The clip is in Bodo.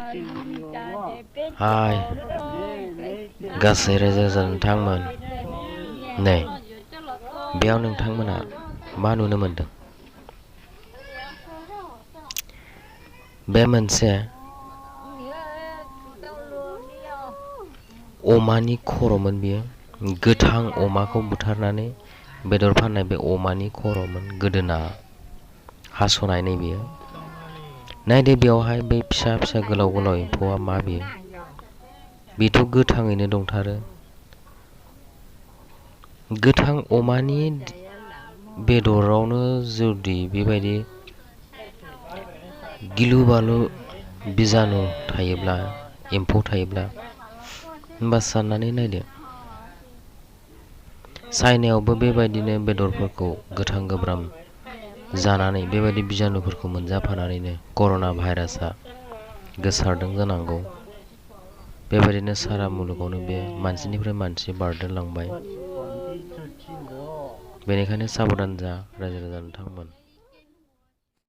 हाय गासै रायजो राजा नोंथांमोन, नै बेयाव नोंथांमोना मा नुनो मोनदों? बे मोनसे अमानि खर'मोन। बियो गोथां अमाखौ बुथारनानै बेदर फाननाय बे अमानि खर'मोन, गोदोना हास'नाय। नै बेयो नायदो, बेवहाय बे फिसा फिसा गोलाव गोलाव एम्फौआ मा? बेथ' गोथाङैनो दंथारो। गोथां अमानि बेदरावनो जुदि बेबायदि गिलु बालु बिजानु थायोब्ला, एम्फौ थायोब्ला, होमबा साननानै नायदो, चाइनायावबो बेबायदिनो बेदरफोरखौ गोथां गोब्राम जानानै बेबायदि बिजानुफोरखौ मोनजाफानानैनो कर'ना भाइरासआ गोसारदों जानांगौ। बेबायदिनो सारा मुलुगावनो बे मानसिनिफ्राय मानसि बारदेरलांबाय। बेनिखायनो साबधान जा रायजो राजा नोंथांमोन।